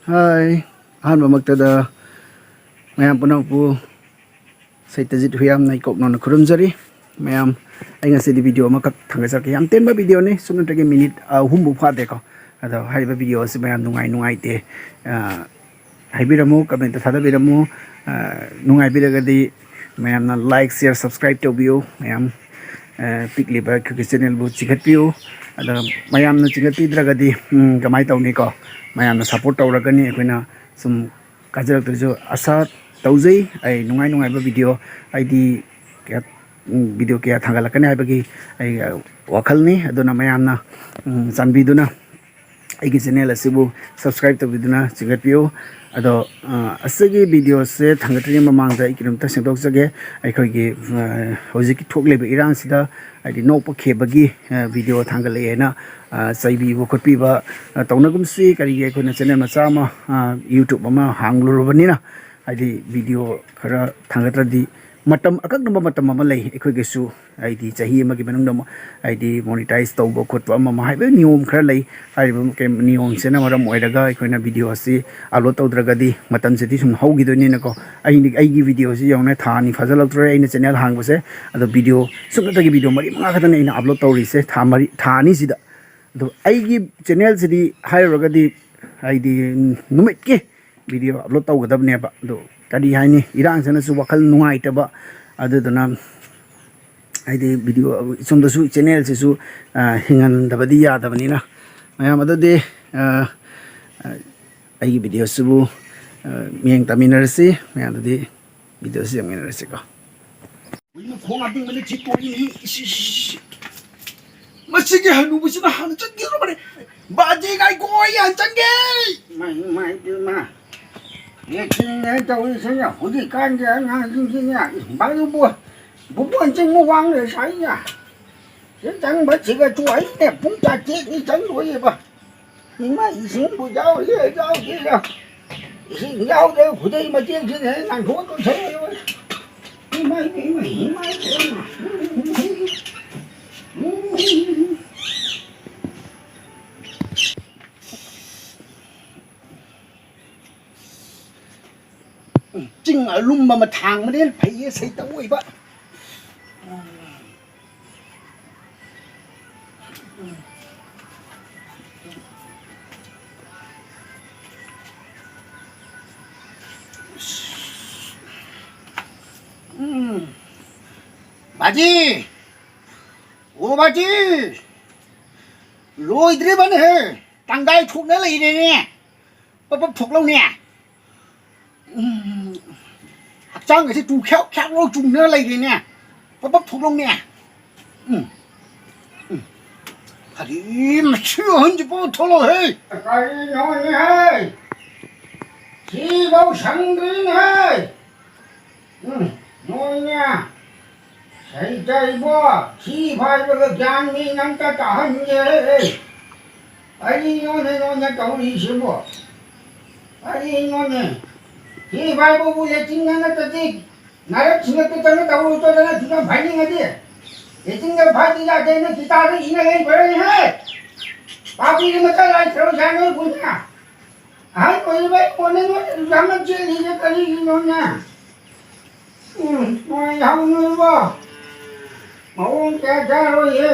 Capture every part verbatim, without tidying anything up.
ꯍꯥꯏ, ꯑꯍꯥꯟꯕꯃꯛꯇꯗ ꯃꯌꯥꯝ ꯄꯨꯝꯅꯃꯛꯄꯨ ꯁꯩꯇꯖꯤꯠ ꯍꯨꯏꯌꯥꯝꯅ ꯏꯀꯣꯛ ꯅꯧꯅ ꯈꯨꯔꯨꯝꯖꯔꯤ꯫ ꯃꯌꯥꯝ, ꯑꯩ ꯉꯁꯤꯗꯤ ꯚꯤꯗꯤꯑꯣ ꯑꯃꯈꯛ ꯊꯥꯡꯒꯠꯆꯔꯛꯀꯦ꯫ ꯌꯥꯝ ꯇꯦꯟꯕ ꯚꯤꯗꯤꯑꯣꯅꯤ, ꯁꯨꯞꯅꯇꯒꯤ ꯃꯤꯅꯤꯠ ꯑꯍꯨꯝꯕꯨ ꯐꯥꯗꯦꯀꯣ꯫ ꯑꯗꯣ ꯍꯥꯏꯔꯤꯕ ꯚꯤꯗꯤꯑꯣ ꯑꯁꯤ ꯃꯌꯥꯝ ꯅꯨꯡꯉꯥꯏ ꯅꯨꯡꯉꯥꯏꯇꯦ, ꯑ, ꯍꯥꯏꯕꯤꯔꯝꯃꯨ, ꯀꯃꯦꯟꯇ ꯊꯥꯗꯕꯤꯔꯝꯃꯨ꯫ ꯑ, ꯅꯨꯡꯉꯥꯏꯕꯤꯔꯒꯗꯤ ꯃꯌꯥꯝꯅ like, share, subscribe ꯇꯧꯕꯤꯌꯨ꯫ ꯃꯌꯥꯝ, ꯑ, ꯄꯤꯛꯂꯤꯕ ꯑꯩꯈꯣꯏꯒꯤ ꯆꯦꯅꯦꯜꯕꯨ ꯆꯤꯡꯈꯠꯄꯤꯌꯨ꯫ ꯑꯗ ꯃꯌꯥꯝꯅ ꯆꯤꯡꯈꯠꯄꯤꯗ꯭ꯔꯒꯗꯤ, ꯎꯝ, ꯀꯃꯥꯏꯅ ꯇꯧꯅꯤꯀꯣ? ꯃꯌꯥꯝꯅ ꯁꯞꯄꯣꯔꯠ ꯇꯧꯔꯒꯅꯤ ꯑꯩꯈꯣꯏꯅ ꯁꯨꯝ ꯀꯥꯖꯔꯛꯇꯣꯏꯁꯨ ꯑꯁꯥ ꯇꯧꯖꯩ꯫ ꯑꯩ ꯅꯨꯡꯉꯥꯏ ꯅꯨꯡꯉꯥꯏꯕ ꯚꯤꯗꯤꯑꯣ, ꯑꯩꯗꯤ ꯀꯌꯥ, ꯎꯝ, ꯚꯤꯗꯤꯑꯣ ꯀꯌꯥ ꯊꯥꯡꯒꯠꯂꯛꯀꯅꯤ ꯍꯥꯏꯕꯒꯤ ꯑꯩ, ꯑ, ꯋꯥꯈꯜꯅꯤ꯫ ꯑꯗꯨꯅ ꯃꯌꯥꯝꯅ, ꯎꯝ, ꯆꯥꯟꯕꯤꯗꯨꯅ ꯑꯩꯒꯤ ꯆꯦꯅꯦꯜ ꯑꯁꯤꯕꯨ subscribe ꯇꯧꯕꯤꯗꯨꯅ ꯆꯤꯡꯈꯠꯄꯤꯌꯨ꯫ ꯑꯗꯣ, ꯑ, ꯑꯁꯤꯒꯤ ꯚꯤꯗꯤꯑꯣꯁꯦ ꯊꯥꯡꯒꯠꯇ꯭ꯔꯤꯉꯩ ꯃꯃꯥꯡꯗ ꯑꯩ ꯀꯩꯅꯣꯝꯇ ꯁꯦꯝꯗꯣꯛꯆꯒꯦ꯫ ꯑꯩꯈꯣꯏꯒꯤ, ꯑ, ꯍꯧꯖꯤꯛꯀꯤ ꯊꯣꯛꯂꯤꯕ ꯏꯔꯥꯡꯁꯤꯗ ꯍꯥꯏꯗꯤ ꯅꯣꯛꯄ ꯈꯦꯕꯒꯤ, ꯑ, ꯚꯤꯗꯤꯑꯣ ꯊꯥꯡꯒꯠꯂꯛꯑꯦꯅ, ꯑ, ꯆꯩꯕꯤꯕ ꯈꯣꯠꯄꯤꯕ, ꯑ, ꯇꯧꯅꯒꯨꯝꯁꯤ꯫ ꯀꯔꯤꯒꯤ ꯑꯩꯈꯣꯏꯅ ꯆꯦꯅꯦꯜ ꯃꯆꯥ ꯑꯃ, ꯑ, YouTube ꯑꯃ ꯍꯥꯡꯂꯨꯔꯕꯅꯤꯅ ꯍꯥꯏꯗꯤ ꯚꯤꯗꯤꯑꯣ ꯈꯔ ꯊꯥꯡꯒꯠꯇ꯭ꯔꯗꯤ ꯃꯇꯝ, ꯑꯀꯛꯅꯕ ꯃꯇꯝ ꯑꯃ ꯂꯩ ꯑꯩꯈꯣꯏꯒꯤꯁꯨ꯫ ꯍꯥꯏꯗꯤ ꯆꯍꯤ ꯑꯃꯒꯤ ꯃꯅꯨꯡꯗ ꯑꯃꯨꯛ ꯍꯥꯏꯗꯤ monetize ꯇꯧꯕ ꯈꯣꯠꯄ ꯑꯃ ꯑꯃ ꯍꯥꯏꯕ ꯅꯤꯌꯣꯝ ꯈꯔ ꯂꯩ꯫ ꯍꯥꯏꯔꯤꯕ ꯀꯩ-, ꯅꯤꯌꯣꯝꯁꯤꯅ ꯃꯔꯝ ꯑꯣꯏꯔꯒ ꯑꯩꯈꯣꯏꯅ ꯚꯤꯗꯤꯑꯣ ꯑꯁꯤ upload ꯇꯧꯗ꯭ꯔꯒꯗꯤ ꯃꯇꯝꯁꯤꯗꯤ ꯁꯨꯝ ꯍꯧꯈꯤꯗꯣꯏꯅꯤꯅꯀꯣ꯫ ꯑꯩꯗꯤ ꯑꯩꯒꯤ ꯚꯤꯗꯤꯑꯣꯁꯤ ꯌꯦꯡꯉꯨꯅꯦ, ꯊꯥ ꯑꯅꯤ ꯐꯥꯖꯤꯜꯂꯛꯇ꯭ꯔꯦ ꯑꯩꯅ ꯆꯦꯅꯦꯜ ꯍꯥꯡꯕꯁꯦ꯫ ꯑꯗꯣ ꯚꯤꯗꯤꯑꯣ ꯁꯨꯞꯅꯇꯒꯤ ꯚꯤꯗꯤꯑꯣ ꯃꯔꯤ ꯃꯉꯥ ꯈꯛꯇꯅꯦ ꯑꯩꯅ upload ꯇꯧꯔꯤꯁꯦ ꯊꯥ ꯃꯔꯤ, ꯊꯥ ꯑꯅꯤꯁꯤꯗ꯫ ꯑꯗꯣ ꯑꯩꯒꯤ ꯆꯦꯅꯦꯜꯁꯤꯗꯤ ꯍꯥꯏꯔꯨꯔꯒꯗꯤ ꯍꯥꯏꯗꯤ ꯅꯨꯃꯤꯠꯀꯤ ꯚꯤꯗꯤꯑꯣ upload ꯇꯧꯒꯗꯕꯅꯦꯕ꯫ ꯑꯗꯣ ꯀꯔꯤ ꯍꯥꯏꯅꯤ, ꯏꯔꯥꯡꯁꯤꯅꯁꯨ ꯋꯥꯈꯜ ꯅꯨꯡꯉꯥꯏꯇꯕ, ꯑꯗꯨꯗꯨꯅ ꯍꯥꯏꯗꯤ ꯚꯤꯗꯤꯑꯣ ꯁꯣꯝꯗꯁꯨ ꯆꯦꯅꯦꯜꯁꯤꯁꯨ, ꯑ, ꯍꯤꯡꯍꯟꯗꯕꯗꯤ ꯌꯥꯗꯕꯅꯤꯅ꯫ ꯃꯌꯥꯝ ꯑꯗꯨꯗꯤ, ꯑ, ꯑ, ꯑꯩꯒꯤ ꯚꯤꯗꯤꯑꯣꯁꯤꯕꯨ, ꯑ, ꯃꯤꯠꯌꯦꯡ ꯇꯥꯃꯤꯟꯅꯔꯁꯤ꯫ ꯃꯌꯥꯝ ꯑꯗꯨꯗꯤ ꯚꯤꯗꯤꯑꯣꯁꯤ ꯌꯦꯡꯃꯤꯟꯅꯔꯁꯤꯀꯣ꯫ ꯍꯨꯏꯅ ꯈꯣꯡ ꯍꯥꯞꯅꯤꯡꯕꯅ ꯊꯤꯠꯇꯣꯔꯤꯅꯤ꯫ ꯏꯁ, ꯏꯁ, ꯏꯁ, ꯏꯁ꯫ ꯃꯁꯤꯒꯤ ꯍꯅꯨꯕꯁꯤꯅ ꯍꯥꯟꯅ ꯆꯠꯈꯤꯗꯧꯔꯕꯅꯦ꯫ ꯕꯥꯖꯤ ꯉꯥꯏꯈꯣ, ꯑꯩ ꯍꯥꯟꯅ ꯆꯪꯒꯦ꯫ ꯃꯥꯏ, ꯃꯥꯏ, ꯄꯦꯝꯃ꯫ ꯌꯦꯡꯁꯤꯟꯅꯦ ꯇꯧꯔꯤꯁꯤꯅ ꯍꯧꯖꯤꯛꯀꯥꯟꯒꯤ ꯑꯉꯥꯡꯁꯤꯡꯁꯤꯅ꯫ ꯏꯁ, ꯕꯥꯖꯨꯕꯨ, ꯕꯨꯕꯣꯟ ꯆꯤꯡꯕ ꯋꯥꯡ ꯂꯩ ꯁꯥꯏꯅ꯫ ꯁꯤ ꯆꯪꯕ ꯁꯤꯒ ꯇꯨ ꯑꯩꯅꯦ ꯄꯨꯡ ꯇꯔꯦꯠꯅꯤ ꯆꯪꯗꯣꯏꯕ꯫ ꯏꯃꯥ, ꯏꯁꯤꯡꯕꯨ ꯌꯥꯎꯔꯤ, ꯌꯥꯎꯗꯦ, ꯌꯥꯎ-, ꯏꯁꯤꯡ ꯌꯥꯎꯗꯦ, ꯈꯨꯗꯩ ꯃꯇꯦꯛꯁꯤꯅ ꯍꯦꯛ ꯅꯥꯟꯊꯣꯛꯑ ꯂꯣꯏꯁꯜꯂꯦꯕ꯫ ꯏꯃꯥ, ꯏꯃꯥ, ꯏꯃꯥ, ꯏꯃꯥ, ꯏꯃꯥ꯫ ꯎꯝ, ꯆꯤꯡ ꯑꯂꯨꯝꯕ ꯑꯃ ꯊꯥꯡꯕꯅ ꯍꯦꯟꯅ ꯐꯩꯌꯦ, ꯁꯩꯇ ꯑꯣꯏꯕ꯫ ꯎꯝ꯫ ꯕꯥꯖꯤ! ꯑꯣ ꯕꯥꯖꯤ! ꯂꯣꯏꯗ꯭ꯔꯤꯕꯅꯦꯍꯦ꯫ ꯇꯪꯒꯥꯏ ꯊꯣꯛꯅ ꯂꯩꯔꯦꯅꯦ꯫ ꯄꯞ ꯄꯞ ꯊꯣꯛꯂꯧꯅꯦ꯫ ꯎꯝ, ꯍꯛꯆꯥꯡꯒꯁꯦ ꯇꯨ ꯈ꯭ꯌꯥꯛ ꯈ꯭ꯌꯥꯛ ꯂꯣꯏ ꯆꯨꯡꯗꯅ ꯂꯩꯔꯦꯅꯦ꯫ ꯄꯞ ꯄꯞ ꯊꯣꯛꯂꯧꯅꯦ꯫ ꯎꯝ, ꯎꯝ꯫ ꯐꯔꯦ, ꯃꯁꯤ ꯑꯍꯟꯁꯤꯕꯨ ꯊꯣꯛꯂꯛꯑꯣꯍꯦ꯫ ꯀꯔꯤꯅꯣꯅꯦꯍꯦ? ꯁꯤꯐꯧ ꯁꯪꯗ꯭ꯔꯤꯅꯦꯍꯦ꯫ ꯎꯝ, ꯅꯣꯏꯅꯦ꯫ ꯁꯩꯇ ꯏꯕꯣ, ꯊꯤ ꯐꯥꯏꯕꯒ ꯒ꯭ꯌꯥꯟ ꯃꯦꯟ ꯑꯝꯇ ꯇꯥꯍꯟꯗꯦ꯫ ꯀꯔꯤꯅꯣꯅꯦ ꯅꯣꯏꯅ ꯇꯧꯔꯤꯁꯤꯕꯣ? ꯀꯔꯤꯅꯣꯅꯦ? ꯊꯤ ꯐꯥꯏꯕꯕꯨ ꯂꯦꯇ꯭ꯔꯤꯟꯗ ꯅꯠꯇ꯭ꯔꯗꯤ ꯅꯔꯛꯁꯤꯡꯗ ꯆꯪꯉ ꯇꯧꯔꯨ ꯆꯠꯂꯅ ꯊꯤꯅ ꯐꯥꯏꯅꯤꯡꯉꯗꯤ꯫ ꯂꯦꯇ꯭ꯔꯤꯟꯗ ꯐꯥꯏꯗꯤ ꯌꯥꯗꯦꯅ ꯆꯤꯇꯥꯗ ꯏꯅ ꯂꯩꯈ꯭ꯔꯅꯤꯍꯦ꯫ ꯄꯥꯄꯤꯒꯤ ꯃꯆꯥ ꯂꯥꯏ ꯈꯔ ꯁꯥ ꯅꯣꯏ ꯄꯨꯟꯅ꯫ ꯑꯍꯜ ꯑꯣꯏꯔꯕ ꯑꯩꯉꯣꯟꯗ ꯅꯣꯏ ꯑꯗꯨꯛ ꯌꯥꯝꯅ ꯆꯦꯜꯂꯤꯁꯦ ꯀꯔꯤꯒꯤꯅꯣꯅꯦ? ꯎꯝ, ꯅꯨꯡꯉꯥꯏꯍꯧꯅꯤꯡꯕ ꯃꯑꯣꯡ ꯀꯌꯥ ꯆꯥꯔꯣꯏꯌꯦ꯫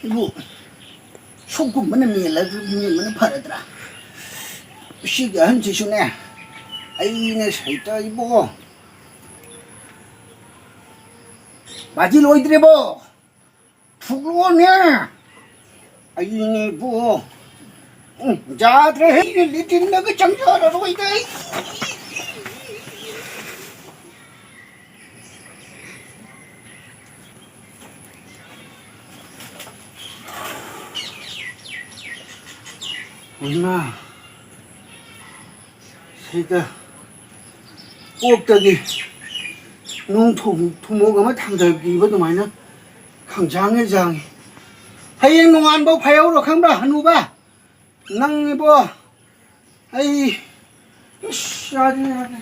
ꯏꯕꯨ, ꯁꯨꯛꯀꯨꯝꯕꯅ ꯃꯦꯜꯂꯒ ꯃꯦꯟꯕꯅ ꯐꯔꯗ꯭ꯔꯥ? ꯁꯤꯒꯤ ꯑꯍꯟꯁꯤꯁꯨꯅꯦ, ꯑꯩꯅ ꯁꯩꯇ ꯏꯕꯣ꯫ ꯕꯥꯖꯤ ꯂꯣꯏꯗ꯭ꯔꯤꯕꯣ? ꯊꯨꯛꯂꯣꯅꯦ꯫ ꯑꯩꯅꯦꯕꯣ꯫ ꯎꯝ, ꯌꯥꯗ꯭ꯔꯦꯍꯦ, ꯂꯦꯇ꯭ꯔꯤꯟꯗꯒ ꯆꯪꯖꯔꯔꯣꯏꯗ ꯑꯩ꯫ ꯏꯃꯥ꯫ ꯁꯤꯗ ꯀꯣꯛꯇꯒꯤ ꯅꯨꯡ ꯊꯨꯝ-, ꯊꯨꯝꯃꯣꯛ ꯑꯃ ꯊꯥꯡꯊꯈꯤꯕ ꯑꯗꯨꯃꯥꯏꯅ ꯈꯪꯖꯥꯡ ꯍꯦꯛ ꯖꯥꯡꯉꯤ꯫ ꯍꯌꯦꯡ ꯅꯣꯡꯉꯥꯟꯕ ꯐꯥꯏꯍꯧꯔꯣ ꯈꯪꯕ꯭ꯔꯥ, ꯍꯅꯨꯕ? ꯅꯪ ꯏꯕꯣ, ꯑꯩ, ꯏꯁ, ꯌꯥꯗꯦ, ꯌꯥꯗꯦ꯫